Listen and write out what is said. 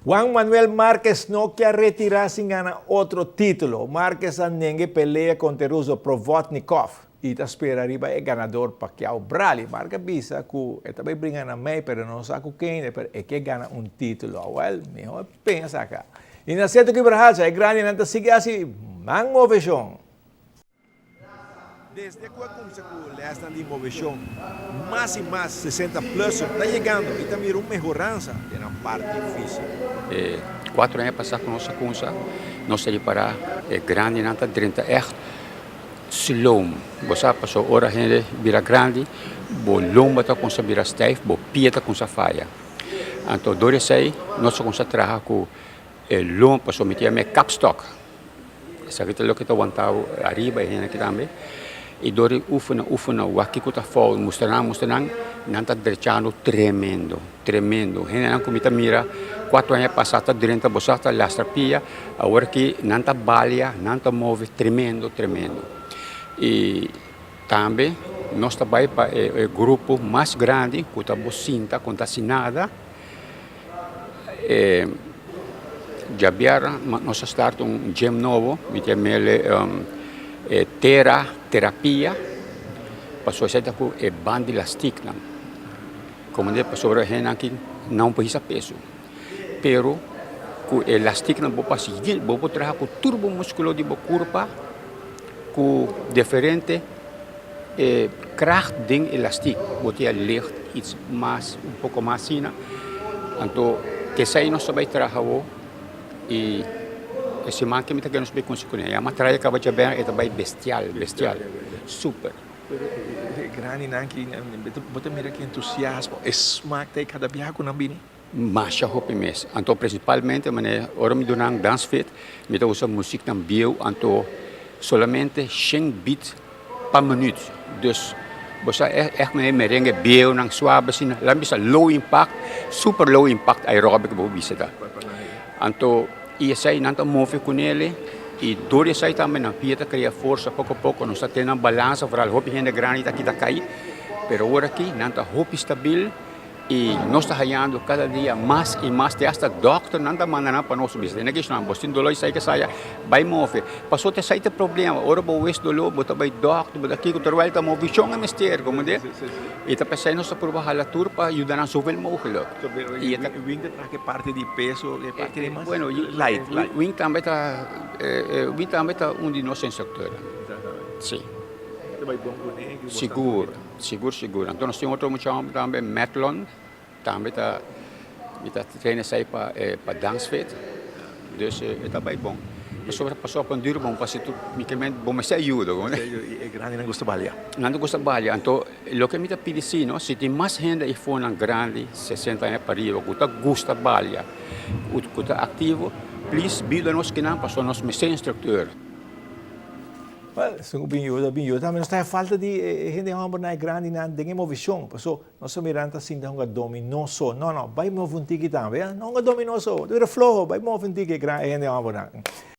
Juan Manuel Márquez no kier retira sin gana otro titulo. Márquez a nenga pelea contra e ruso Provodnikov y ta spera riba e ganador Pacquiao Bradley. Márquez a bisa cu e ta bay bringa na mei, pero no sa cu ken, pero e kier gana un titulo. Well, mihor pensa aca. Y na Centro Kibrahacha, e grandinan ta sigui haci man movecion. Desde cu a cuminsa cu lesnan di movecion, mas y mas 60 pluser ta yegando y ta mira un mehoransa den nan parti fisico. E cuatro aña pasa cu nos a cuminsa, nos a ripara e grandinan ta drenta echt sloom. Bo sa pasobra ora hende bira grandi, bo lomba ta cuminsa bira stijf, bo pia ta cuminsa faya. Anto door esey nos a cuminsa traha cu e lomba, pasobra mi ta yama e kapstok. Esaki ta loke ta wanta bo ariba e hende aki tambe. I dor di ufena ufena wak kiko ta fout, mustra nan mustra nan, nan ta drechando tremendo, tremendo. Hendenan ku mi ta mira kuatro aña pasá ta drenta bo sa ta lastra pia, awor aki nan ta balia, nan ta move tremendo, tremendo. I tambe nos ta bai pa e grupo mas grandi ku ta bo sinta ku no ta hasi nada. E djabièrnè nos a start un gym nobo, mi ta yam'el e Tera Terapia, pasobra esei ta ku e band di lastiknan. Komo di pasobra hendenan aki no por hisa peso, pero ku e lastiknan bo por hasi bo por traha ku tur bo muskulo di bo kurpa ku diferente E kracht den e lastik bo tin a licht iets mas un poko mas asina anto esei nos ta bai traha awo y e siman aki mi ta kere nos bai kunsi kune ya mas traha kaba djaber e ta bai bestial bestial super. Pero e grandinan aki bo ta mira ki entusiasmo e smak ta e kada biaha ku nan bini? Masha hopi mes. Anto principalmente manera ora mi duna nan dance fit mi ta usa muzieknan bieu anto solamente shen beat pa minuut. Dus bo sa echt manera merengue bieunan suave asina laat mi bisa low impact super low impact aerobic bo bisa ta. Anto y esei nan ta move cunele y door di esei tambe nan pia ta crea forsa poco poco nos ta tene nan balansa vooral hopi hende grandi ta kita cay pero ora aki nan ta hopi stabil. Y nos ta hayando cada dia mas y mas te hasta dokternan ta manda nan pa nos bisa tene kishon bo tin dolor esai kesaya bay move paso ta esai ta problema ora bo wes dolor bo ta bay dokter bo ta kiko terwijl ta movishon a mester komende y ta pesey nos ta purba hala tur pa yuda nan zoveel mogelijk. Y e ta Wing ta traha ke parti di peso ke parti di mas light light. Wing tambe ta Wing tambe ta un di nos instructornan si. Ta bay bon kune. Sigur. Sigur sigur. Anto nos tin otro mucha homber tambe, Metlon, tambe ta mi ta train esei pa e pa dansfit. Dus e ta bai bon. Pasobra pasobra pa un duru bon pasi tur mi ke men bo mester ayuda. E grandinan gusta balia. Nan ta gusta balia. Anto loke mi ta pidi si no, si tin mas hende eifonan grandi 60 aña pa riba ku ta gusta balia, ku ta aktivo, please bida nos kinan pasobra nos mester instrukteur. Well, esun ku bin yuda, bin yuda. Tambe nos ta haña falta di e hende hòmbernan, e grandinan den e movishon. Paso, nos ta mira nan ta sinta hunga dominó so. No, no, bai move un tiki tambe. No hunga dominó so. Ta bira floho, bai move un tiki e gran e hende hòmbernan.